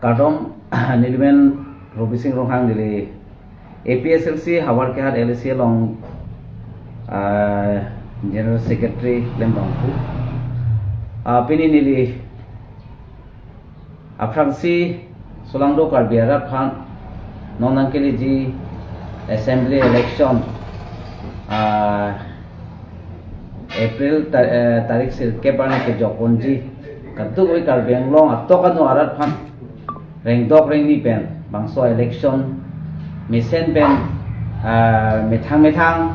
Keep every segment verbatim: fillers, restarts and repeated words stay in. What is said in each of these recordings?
Kardom, nelimen Robi Sing Ronghang, neli A P H L C Howraghat L A C along, ah, General Secretary klembangphu. Ah, pini neli aphrangsi solangdo Karbi arat aphan non nangkeleji assembly election, ah, April ta-, eh, tarik sirkep arni kejokponji, kadokave Karbi Anglong atok ano arat aphan rengdok rengni pen bangso election mesen pen, ah, methang methang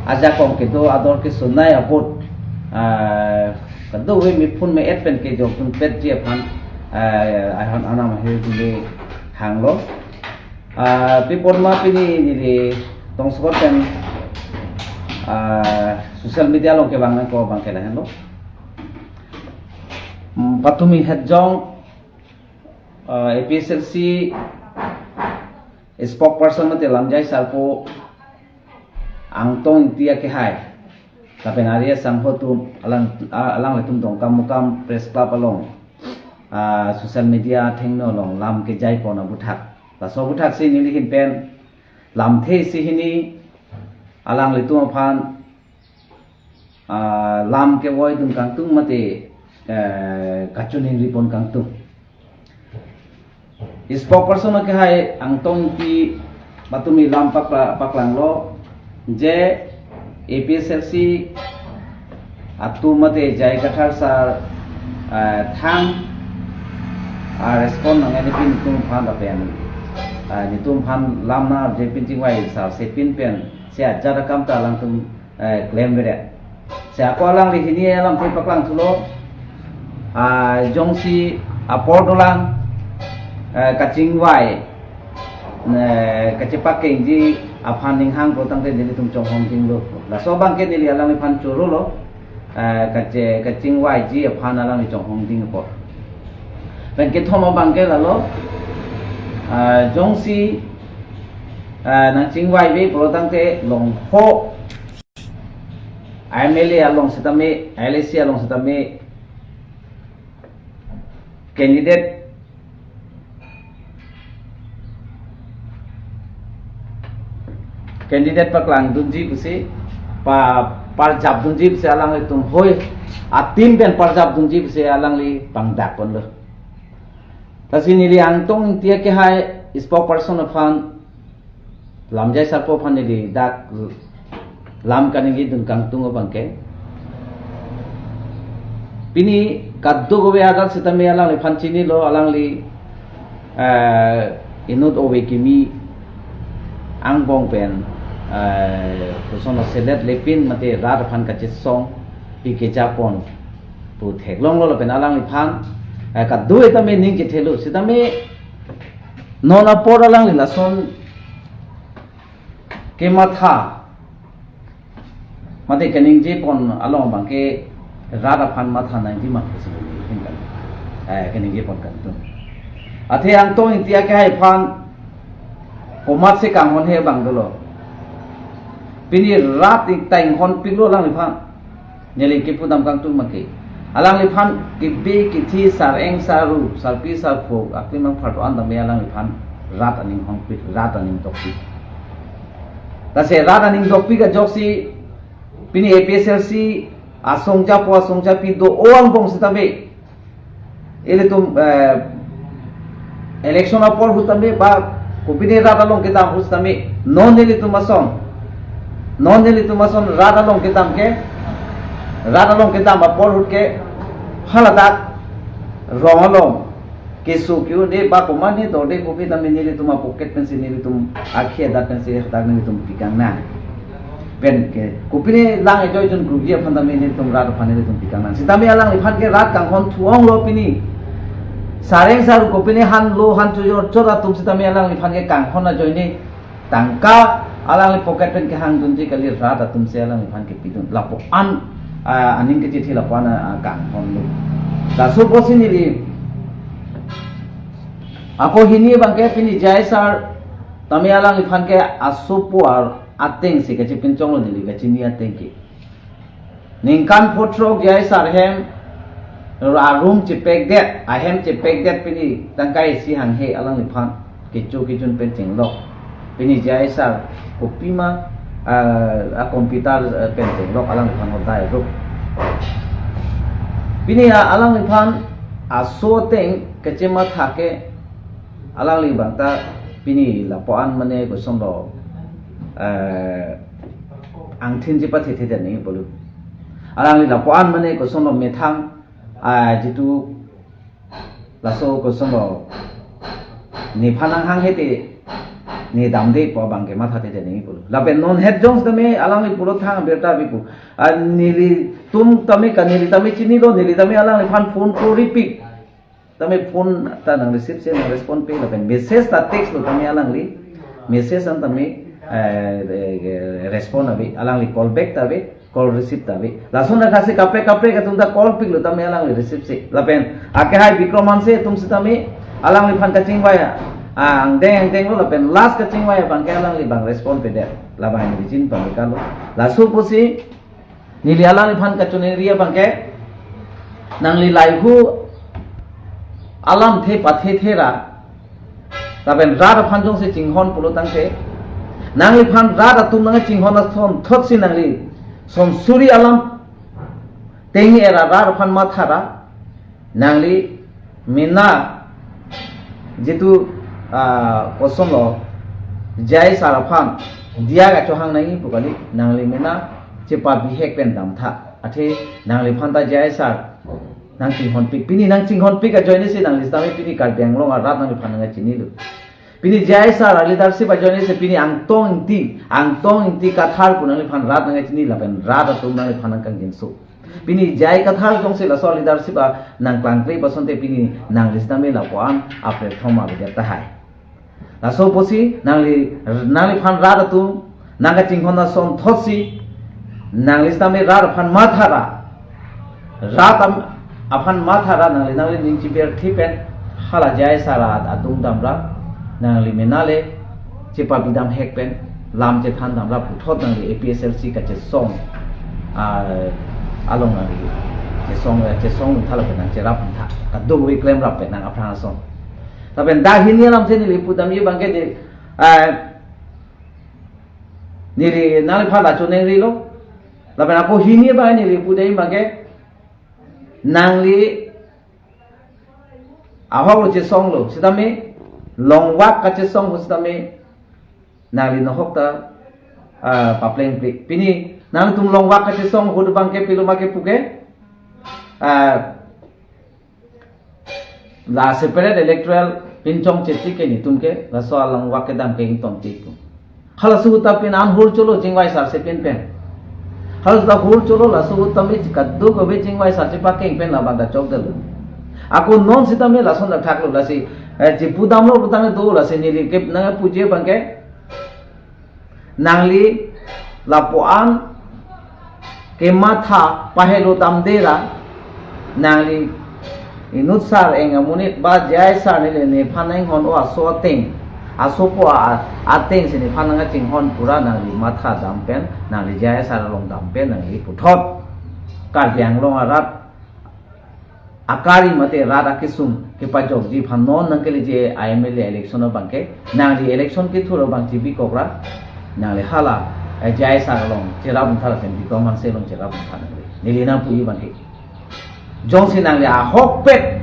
ajakong kedo ador kesonai a-vote, ah, kadokave mephun me-et pen kejokdunpetji aphan, ah, ahon anam ahir dile hanglo. Ah, pi apot ma pini neli tongsokot pen, ah, social media along kevang nangkok abangke lahenlo. Hmm, patumi hetjong, ah, A P H L C spokesperson mate lamjai sarpo Angtong Engti akehai lapen ari asangho atum alang, ah, alanglitum Dongkamukam Press Club along, ah, social media athengno along lam kejaipon aputhak, laso aputhaksi neli ahin pen lamthe isi hini alanglitum aphan, ah, lam kevoidun kangtung mate, eh, kachoningripon kangtung. Spokesperson akehai Angtong Engti patumi lam pakla-, paklanglo je A P H L C atum mate J I Kathar sar, eh, thang, ah, respond nang-en pin netum aphan lapen, ah, netum aphan lam nangji pin chingvai sarse pin pen si ajat akam ta alangtum, eh, klemveret. Si ako alangli hini alamthe paklangthulo, ah, jongsi apor dolang, eh, kachingvai, eh, kachepakengji aphan ninghang pulo tangte nelitum chonghongdinglo. Laso abangke neli alangliphan chorolo, eh, kache-, kachingvaiji aphan alangli chonghongding apot. Pen kethom abangke lalo, ah, jongsi, ah, nangchingvaive pulo tangte longpho M L A along setame, L A C along setame, candidate, candidate paklangdunji pusi, pa-, parjapdunji pusi alanglitum hoi, a-team pen parjapdunji pusi alangli pangdakponlo. Lasi neli Angtong Engti akehai spokesperson aphan, lamjai sarpo aphan neli dak lam kaningjidun kangtung abangke, pini kadokave arat setame alangliphan chinilo, alangli, eh, inut ove kimi angbong pen, eh, koson selet lepin mate rat aphan kachesong pi kejapon pu theklonglo lapen alangliphan, eh, kadokave tame ning kethelo setame non apor alangli lason kematha mate keningjepon along abangke rat aphan matha nangji matha si neli ahin kan, eh, keningjepon kangtung. Athe Angtong Engti akehai aphan komatsi kanghon he abang dolo. Pini rat ta inghonpiklo alangliphan. Neli kepudam kangtung make. Alangliphan kebi kethi, sareng saru, sarpi sarpo, aklimang pharto an tame alangliphan rat aning honpik, rat aning dokpik. Lasi rat aning dokpik ajoksi pini A P H L C asong japo asong japi do-o angbong setame, ilitum, eh, election apor ahut tame ba kopine rat along kedam ahut tame, non ilitum ason, non ilitum ason rat along kedam ke, rat along kedam apor ahut ke haladak rong along keso ke-o de ba komatne dorde kopi tame nelitum a-pocket pensi nelitum akhi adak pensi hadak nelitum pikang nang. Pen ke kopine lang ejoijun grogi aphan tame nelitum rat aphan nelitum pikang nang. Setame alangliphan ke rat kanghon thu-onglo pini. Sareng saru kopine han lo han chojor chor atum setame alangliphan ke kanghon ajoine tangka alangli pocket pen kehangdunji kali, rat atumsi alangliphan kepidun. Lapu-an, ah, aning kechithi lapu-an, ah, kanghonlo. Laso apotsi neli ako hini abangke pini J I sar tame alangliphan ke asopo ar atengsi kachepinchonglo neli kachini ateng ke. Ningkan pho throk J I sar ahem Arum chepekdet, ahem chepekdet pini tangka isi hanghe alangliphan kecho kejun pen chenglok. Pini J I sir kopima, ah, a computer, eh, pen chenglok alangliphan hodai rup. Pini, ah, alangliphan aso ateng kechematha ke alangli abang ta pini lapu-an mane kosonlo, eh, angthin chepathethe nangji pulo. Alangli lapu-an mane kosonlo methang, ah, jitu laso kosonlo nephan nanghanghe te ne damde pu abang ke mathathe nangji pulo. Lapen non het jong tame alangli pulo thang birta bipu. Ah, nelitum tame ka neli tame chinilo, neli tame alangliphan phone koripik. Tame phone ta nang receive se, nang respond pe, lapen message ta text lo tame alangli, message an tame, eh, eh, respond ave, alangli call back ta ave, call receive ta ave. Lason na kasi kaprek kaprek atum ta call piklo tame alangli receive se. Lapen akehai Bikram Hanse atum sitame alangliphan kachingvai, ah, angdeng angdeng lo, lapen last kachingvai abang ke alangli abang respond pedet. Labang neli chin pamikalo. Laso pusi neli alangliphan kachiningri abang ke, nangli laihu alamthe pathethe ra, lapen rat aphan jongsi chinghon pulo tangte, nangliphan rat atum nangchinghon ason thotsi nangli son suri alam tengni era rat aphan matha ra, nangli mena jitu, ah, kosonlo J I sir aphan diya kachohang nangji pu kali, nangli mena chepabihek pen damtha. Athe nangliphan ta J I sir nangchinghonpik, pini nangchinghonpik ajoine si nangli sitame pini Karbi Anglong arat nangliphan nangchinilo. Pini J I sir a leadership ajoine si pini Angtong Ingti, Angtong Ingti Kathar pu nangliphan rat nangchini lapen rat atum nangliphan nangkangjinso. Pini J I Kathar jongsi laso leadership a nangklangkle pasonte pini nangli sitame lapu-an a platform avedet tahai. Laso pusi nangli, nangliphan rat atum nangkachinghon ason thotsi, nangli sitame rat aphan matha ra, rat am-, aphan matha ra nangli, nangli ning chibirthe pen hala J I sir adung damra, nangli mena le chepabidam hek pen lam chethan damra puthot nangli A P H L C kachesong, ah, along nangli chesong, chesong thala pen nangcherap tha, kadokave klemrap pen nang aphrang ason. Lapen dak hini alam si neli pudamji abang ke de, ah, neli nangliphan la choningri lo. Lapen ako hini abang neli pudamji abang ke, nangli ahok lo chesong lo sitame, longvak kachesong ahut sitame, nangli nohok ta, ah, paplengple. Pini nangtum longvak kachesong ahut abang ke pilo ma ke puke, ah, la separate electoral pinchong chetik ke netum ke, laso alongvak kedam ke ington tik pu. Halaso ahut ta pini an hur cholo chingvai sarse pin pen. Halaso ahut ta hur cholo, laso ahut ta me kadokave chingvai sarse pakeng pen labang ta chokdetlo. Ako non sitame lason ta thaklo, lasi, eh, chepudamlo putang do, lasi neli ke nangpuji abang ke, nangli lapu-an kematha pahelo damde ra, nangli inut sar eng amonit ba J I sar neli nephan nanghon o aso ateng, asopo a, ateng si nephan nangchinghon pu ra nangli matha dam pen, nangli J I sar along dam pen, nangli puthot Karbi Anglong arat akari mate rat akesung kepajokji aphan non nangkeleji a M L A election abang ke, nangli election kethur abang chibikok ra, nangli hala, eh, J I sar along cherap tha lapen Bikram Hanse along cherap tha nangli. Neli nangpuji abang ke, jongsi nangli ahokpet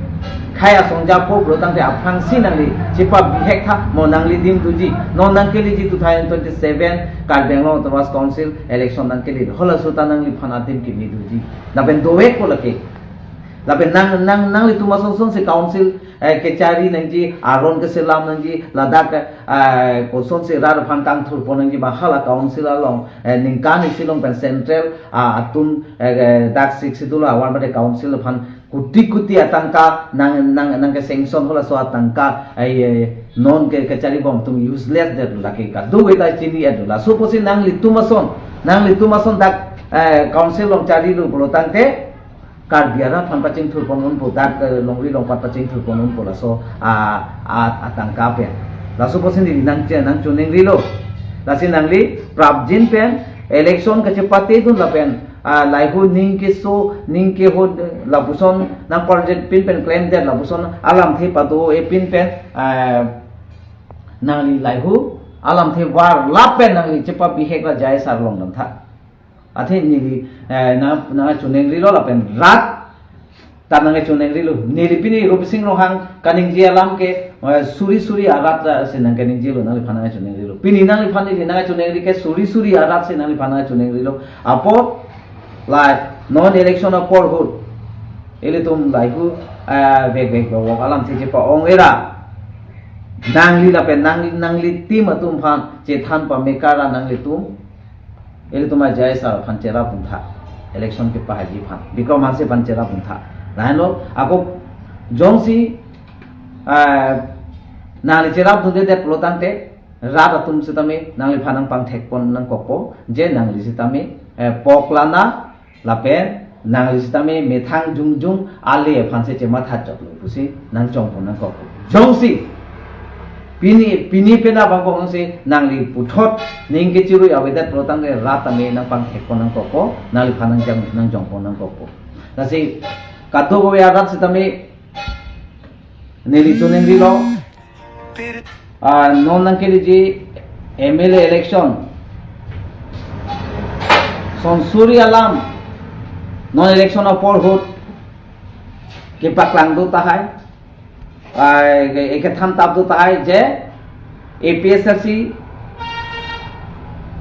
khei asong japo pulo tangte aphrangsi nangli chepabihek tha, mo nangli adim doji. Non nangkeleji two thousand twenty-seven Karbi Anglong Autonomous Council election nangkele, halaso ta nangliphan adim kimi doji. Lapen dovekpo lake. Lapen nang, nang, nanglitum asonson si council, eh, kechari nangji, aron keselam nangji, ladak, eh, kosonsi rat aphan kangthurpon nangji, ba hala council along, eh, ningkan isi along pen central, ah, atum, eh, eh, dak Sixth Schedule awan mate council aphan kuti kuti atangka nang, nang, nangke sanction halaso atangka, eh, eh, non ke kecharibom atum useless det lake, kadokave ta chini-et do. Laso pusi nanglitum ason, nanglitum ason dak, eh, council along charilo pulo tangte, Karbi arat aphan pachingthurpon unpo, dak, eh, longri longpat pachingthurpon unpo laso, ah, ah, atangka pen. Laso pusi neli nangche, nangchoningrilo. Lasi nangli prapjin pen election kachepatedun lapen Ah, laihu ning keso, ning kehut, lapuson nang project pin pen klemdet, lapuson alamthe pado-e pin pen, ah, nangli laihu alamthe var lapen nangli chepabihek la J I Sar along damtha. Athe neli, eh, na, nangkachoningrilo lapen rat ta nangkachoningrilo. Neli pini Robising Ronghang kaningje alam ke, eh, suri suri arat si nangkaningjelo, nangliphan nangkachoningrilo. Pini nangliphan neli nangkachoningri ke suri suri arat si nangliphan nangkachoningrilo. Apot la non election apor ahut ilitum laihu, eh, bek bek bek wok alamthe chepa-ong era. Nangli lapen nang, nangli team atum aphan chethan pamekar ra nanglitum ilitum a J I Sar aphan cherapduntha. Election kepahaji aphan, Bikram Hanse aphan cherapduntha. Lahenlo ako jongsi, eh, nangli cherapdundedet pulotangte rat atum sitame nangliphan nangpangthekpon nangkokpo, je nangli sitame, eh, poklana lapen nangli sitame methang jongjong ale aphansi chematha chotlo pusi nangchongpon nangkokpo. Jongsi pini, pini pen abangpon si nangli puthot ning kechirui avedet pulotangte rat tame nangpangthekpon nangkokpo, nangliphan nangjong, nangjongpon nangkokpo. Lasi kadokave arat sitame neli choningrilo, ah, non nangkeleji M L A election, son suri alam non election apor ahut kepaklangdun tahai, ah, ke, kethan tapdun tahai je A P S L C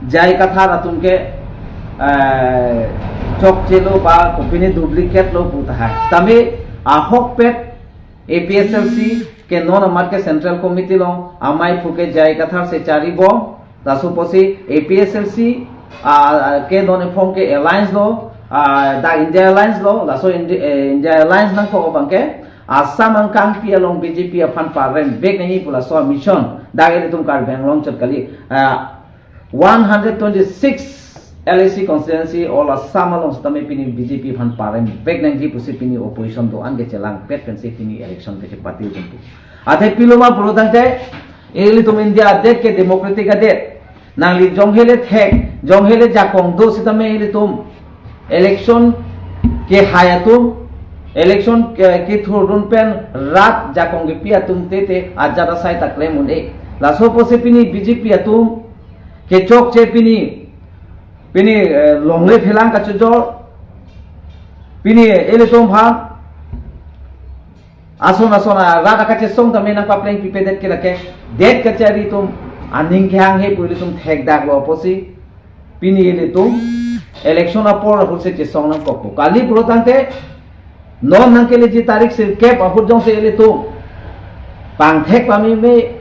J I Kathar atum ke, ah, chokchelo ba kopine duplicate lo pu tahai. Tame ahokpet A P S L C ke non amat ke Central Committee along amei aphu ke J I Kathar si charibom. Laso apotsi A P S L C, ah, ah, ke non ephong ke alliance lo, ah, dak India Alliance lo, laso Indi-, eh, India Alliance nangkok abang ke Assam angkangpi along B J P aphan parem vek nangji pu laso mission dak ilitum Karbi Anglong chot kali, ah, one hundred twenty-six L A C constituency all Assam along sitame pini B J P aphan parem vek nangji pusi pini opposition do-an kechelangpet pensi pini election kechepati atum pu. Athe pilo ma pulotangte ilitum India adet ke democratic adet. Nangli jonghele thek, jonghele jakong do sitame ilitum election kehai atum, election ke, kethurdun pen rat jakong kepi atum tete ajat asai ta klem un-e. Laso apotsi pini B J P atum kechokche pini, pini, eh, longle phelang kachojor, pini ilitum aphan ason ason arat akachesong tame nangpapleng pipedet ke lake, det kachari atum aning kehanghe pu ilitum thekdaklo apotsi pini ilitum election apor ahut si chesong nangkokpo. Kali pulotangte non nangkeleji tarik sirkep ahut jongsi ilitum pangthek pameme,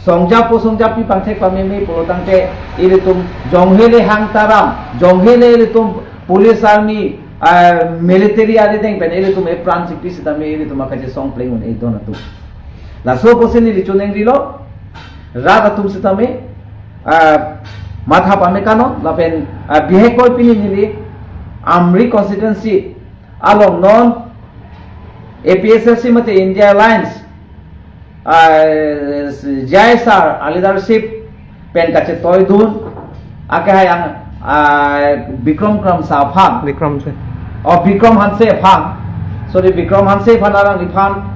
songjapo songjapi pangthek pameme pulotangte ilitum jonghele hang taram, jonghele ilitum police, army, ah, military arideng pen ilitum epran chipi sitame ilitum akachesong pleng un-e don atum. Laso apotsi neli choningrilo, rat atum sitame, ah, matha pamekanon lapen, ah, bihek koi pini neli Amri constituency along non A P S L C mate India Alliance, ah, J I Sar aleadership pen kachetoidun, akehai ang, ah, Bikram Kramsa aphan. Bikram Hanse. Oh, Bikram Hanse aphan. Sorry, Bikram Hanse aphan alangliphan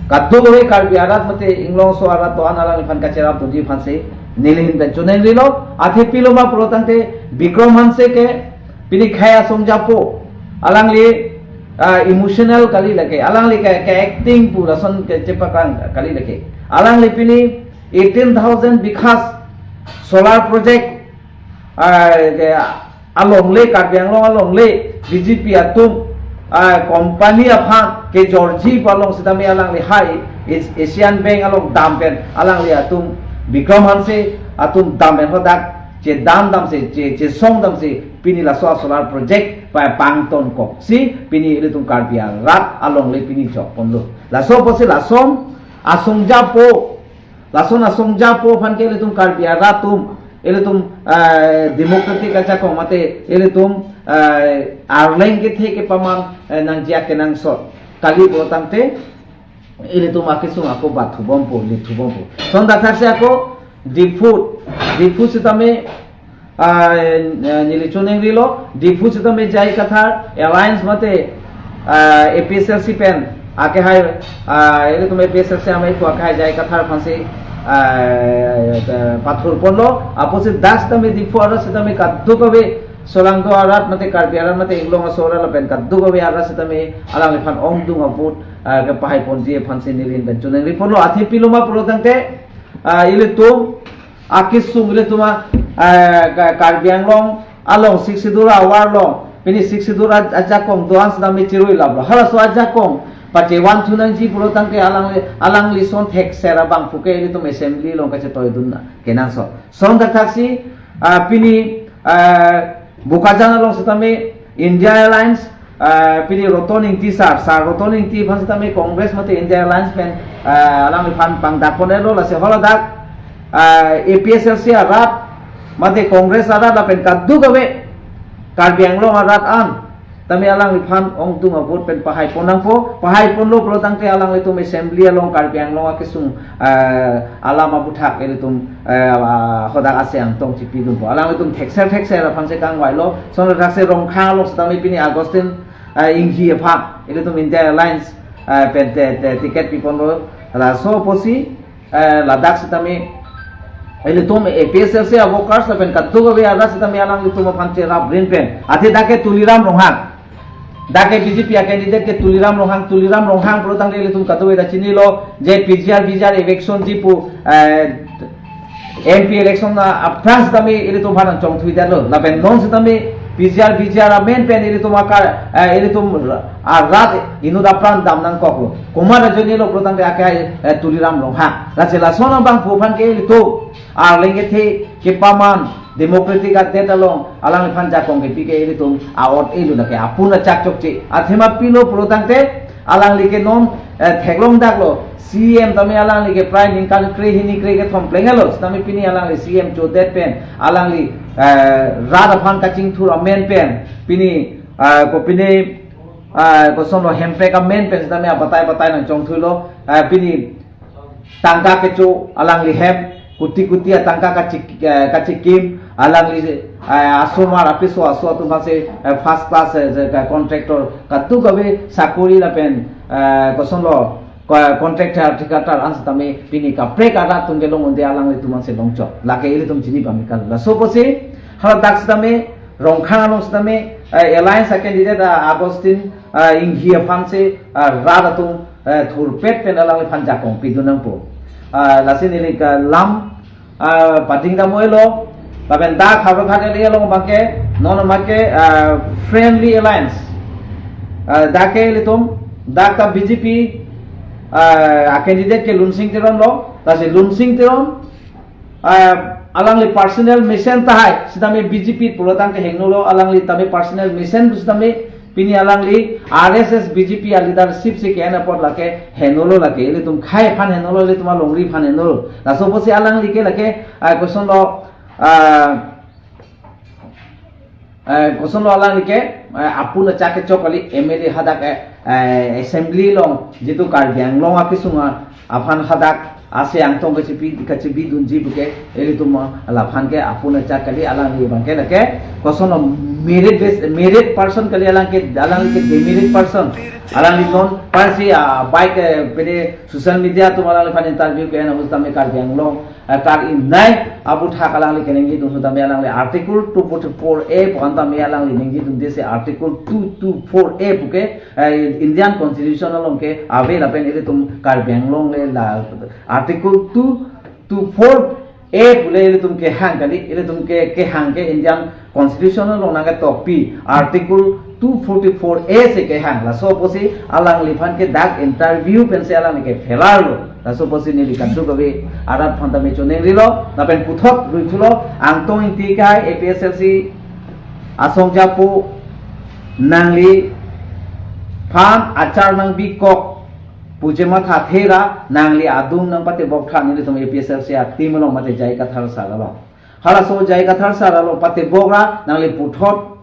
kadokave Karbi arat mate inglongso arat do-an alangliphan kacherapdunji aphansi neli ahin pen choningrilo. Athe pilo ma pulotangte Bikram Hanse ke pini khei asongjapo, alangli, ah, emotional kali lake, alangli ke, ke acting pu lason ke chepaklang kali lake. Alangli pini eighteen thousand bighas solar project, ah, ke alongle, Karbi Anglong alongle B J P atum, ah, company aphan kejorji pu along sitame alangli hai As-, Asian Bank along dam pen alangli atum Bikram Hanse atum dam pen hadak chedam damsi, che, chesong damsi pini laso solar project pa pangton koksi pini ilitum Karbi arat alongle pini jokponlo. Laso apotsi lason asongjapo, lason asongjapo aphan ke ilitum Karbi arat atum, ilitum, eh, democratic ajakong mate ilitum, eh, arleng kethe kepaman, eh, nangji akenangsot kali pulotangte ilitum akesung ako bathubompo, lithubompo. Son dathar si ako Diphu, Diphu sitame, ah, eh, neli choningri lo, Diphu sitame J I Kathar alliance mate, ah, A P H L C pen akehai, ah, ilitum A P H L C amei pu akehai J I Kathar aphansi, ah, eh, pathurponlo, apotsi dak sitame Diphu arat sitame kadokave solangdo arat mate Karbi arat mate Inglong aso arat lapen kadokave arat sitame alangliphan ongdung a-vote, ah, kepahaiponji aphansi neli pen choningriponlo. Athe pilo ma pulo tangte, ah, ilitum akesung ilitum a, ah, Ka-, Karbi Anglong along Sixth Schedule ahavar along, pini Sixth Schedule a-, ajakong do-an sitame chirui laplo. Halaso ajakong pachevan thunangji pulo tangte alangli, alangli son thekser abangphu ke ilitum assembly along kachetoidun kenangsot. Song thakthak si, ah, pini, ah, Bokajan along sitame India Alliance, ah, pini Roton Engti sir, sir Roton Engti aphan sitame Congress mate India Alliance pen, ah, alangliphan pangdakpon-etlo, lasi haladak, ah, A P H L C arat mate Congress arat lapen kadokave Karbi Anglong arat an tame alangliphan ongdung a-vote pen pahaipon nangpo, pahaiponlo pulo tangte alanglitum assembly along Karbi Anglong akesung, eh, alam aputhak ilitum, eh, ah, hadak ase angtong chipidunpo. Alanglitum thekser thekser aphansi kangvailo. Song thakthak si Rongkhang along sitame pini Augustine, eh, Enghee aphan ilitum India Alliance, eh, pen te, te ticket piponlo. Laso apotsi, eh, ladak sitame ilitum A P H L C a-workers lapen kadokave arat sitame alanglitum aphan cheraprin pen. Athe dak ke Tuliram Ronghang. Dak ke B J P a-candidate ke Tuliram Ronghang, Tuliram Ronghang pulo tangte ilitum kadokave ta chinilo, je P G R, V G R eviction ji pu, eh, M P election na aphrang sitame ilitum aphan chongthuidetlo. Lapen non sitame P G R, V G R amen pen ilitum akar, eh, ilitum arat inut apran dam nangkoklo. Komat ajoinelo pulo tangte akehai, eh, Tuliram Ronghang. Lasi lason abangphu aphan ke ilitum arleng kethe kepaman democratic adet along alangliphan jakong kepi ke ilitum a-ot-elo, dak ke apun achak chokche. Athema pilo pulo tangte alangli ke non, eh, theklongdaklo. C M tame alangli ke prai ningkan kre hini kre kethom plenglo. Sitame pini alangli C M chodet pen alangli, eh, rat aphan kachingthur amen pen pini, eh, ko pini, eh, kosonlo hemprek amen pen sitame abatai batai nangchongthuilo, eh, pini tangka kecho alangli hem, kuti kuti atangka kachik-, eh, kachikim, alangli, eh, asomar apiso aso atum aphansi, eh, first class, eh, je ka contractor kadokave sakori lapen, eh, kosonlo, ko-, contractor thikadar an sitame pini kaprek arat atum kelong un-e alanglitum aphansi longchot. Lake ilitum chini pamikal. Laso apotsi haladak sitame Rongkhang along sitame, eh, alliance a-candidate, ah, Augustine, ah, Enghee aphansi, ah, rat atum, eh, thurpet pen alangliphan jakong pidun nangpo. Ah, lasi neli ke lam, ah, pading dam-oi-lo, lapen dak Howraghat area along abangke, non abangke, ah, Friendly Alliance. Ah, dak ke ilitum, dak ta B J P, ah, a-candidate ke Lunsing Teron lo, lasi Lunsing Teron, ah, alangli personal mission tahai sitame B J P pulo tangte hengnolo, alangli tame personal mission pu sitame pini alangli R S S B J P a-leadership si ke-en apot lake hengnolo, lake ilitum khei aphan hengnolo, ilitum alongri aphan hengnolo. Laso apotsi alangli ke lake, ah, kosonlo, ah, eh, kosonlo alangli ke, eh, apun achak kechok kali M L A hadak, eh, eh, assembly along jitu Karbi Anglong akesung aphan hadak ase angtong kachipi, kachipidunji pu ke ilitum, ah, laphan ke apun achak kali, alangli abangke lake kosonlo merit base, merit person kali, alang ke, alangli ke demerit person. Alangli non parsi, ah, bike, eh, pede social media atum alangliphan interview ke-en ahut tame Karbi Anglong, eh, kar-ingnei aputhak alangli keningjedun ahut tame alangli Article two forty-four A pu an tame alangli ningjedunde si Article two two four A pu ke, eh, Indian Constitution along ke ave, lapen ilitum Karbi Anglong le la Article two two four A pu le ilitum kehang kali, ilitum ke kehang ke Indian Constitution along nangketokpi Article two forty-four A si kehang. Laso apotsi alangliphan ke dak interview pensi alangli ke phelarlo. Laso apotsi neli kadokave arat aphan tame choningrilo, lapen puthot ruithulo, Angtong Engti akhai A P H L C asong japo nangliphan achar nangbikok pu chemathathe ra nangli adung nangpatebok tha, nelitum A P H L C a-team along mate J I Kathar sir along. Halaso J I Kathar sir along patebok ra nangli puthot,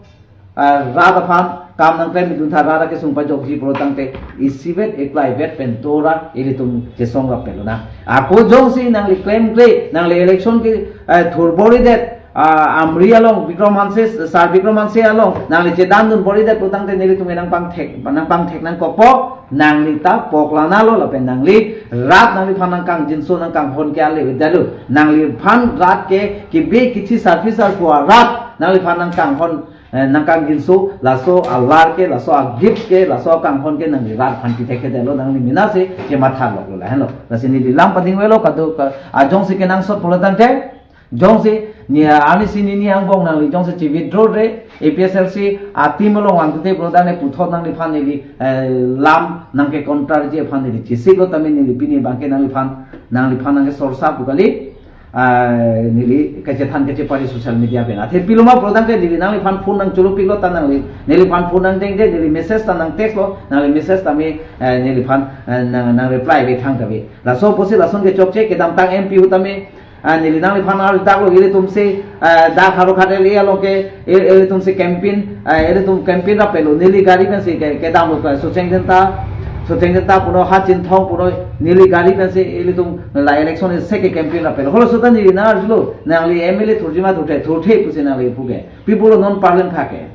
ah, rat aphan kam nangklemdun tha, rat akesung pajokji pulo tangte isivet iklaivet pen do ra ilitum chesong rapet lonang. Ako jongsi nangli klemkle, nangli election ke, eh, thurbor-idet, ah, Amri along, Bikram Hanse, Sir Bikram Hanse along nangli chedandun bor-idet pulotangte nelitum nangpangthek, nangpangthek nangkokpo, nangli ta poklang nanglo lapen nangli rat nangliphan nangkangjinso nangkanghon ke ale avedet lo. Nangliphan rat ke kibi kithi sarpi sarpo arat nangliphan nangkanghon, eh, nangkangjinso, laso alar ke, laso a-gift ke, laso akanghon ke nangli rat aphan pithekthe detlo, nangli mena si chematha loklo lahenlo. Lasi neli lam pading avelo, kado ka, ajongsi kenangsot pulotangte, jongsi ni, ah, arnisi nini angbong nangli jongsi che-withdraw-re, A P H L C a-team along vangthude pulotangte puthot nangliphan neli, eh, lam nangke-counter-ji aphan neli chesiklo tame neli pini abangke nangliphan, nangliphan nangkesorsa pu kali, ah, neli kachethan kachepari social media pen. Athe pilo ma pulotangte neli nangliphan phone nangcholopiklo ta nangli, neliphan phone nangdengde, neli message ta nang-text-lo, nangli message tame, eh, neliphan, eh, nang, nang-reply ave thangta ave. Laso apotsi lason ke chokche, kedamtang M P ahut tame, ah, neli nangliphan arjudaklo, ilitumsi, ah, dak Howraghat area along ke, il-, ilitumsi campaign, ah, ilitum campaign rapetlo, neli gari pensi ke, kedamlo ke, Socheng Dhenta, Socheng Dhenta puno, Ha Chinthong puno, neli gari pensi ilitum la election isi ke campaign rapetlo. Halaso ta neli nang-arjulo, nangli M L A thurji ma thurthe, thurthe pusi nangli pu ke. Pi pulo non parlin phake.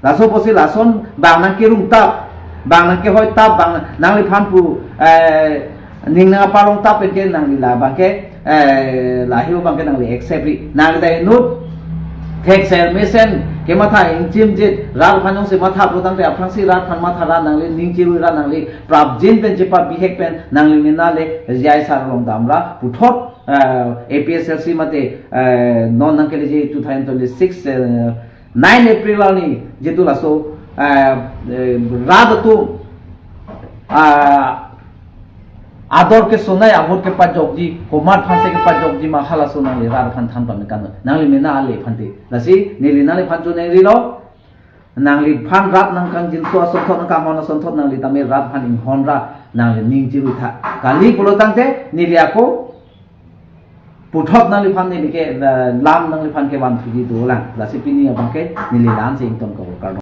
Laso apotsi lason bang nangkerung tap, bang nangkehoi tap, bang nangliphan pu, eh, ning nangparong tap pen ke nangli la abangke, eh, lahei abangke nangli accept-ri. Nangli ta inut thekser mesen kematha ingchimjit, rat aphan jongsi matha pulotangte aphrangsi rat aphan matha ra, nangli ning chirui ra, nangli prapjin pen chepabihek pen nangli mena le J I sir along damra puthot, eh, A P H L C mate, eh, non nangkeleji two thousand twenty-six, eh, nine April arni jitu laso, eh, eh, rat atum, ah, ador kesonai a-vote kepajokji, komat aphansi kepajokji ma halaso nangli rat aphan than pame kan. Nangli mena ale aphante. Lasi neli nangliphan choningrilo, nangliphan rat nangkangjinso asonthot, nangkanghon asonthot, nangli tame rat aphan inghon ra, nangli ning chirui tha. Kali pulotangte neli ako puthot nangliphan neli ke, eh, lam nangliphan kevanthuji dolang. Lasi pini abangke neli la-ansi ington kavo, kardom.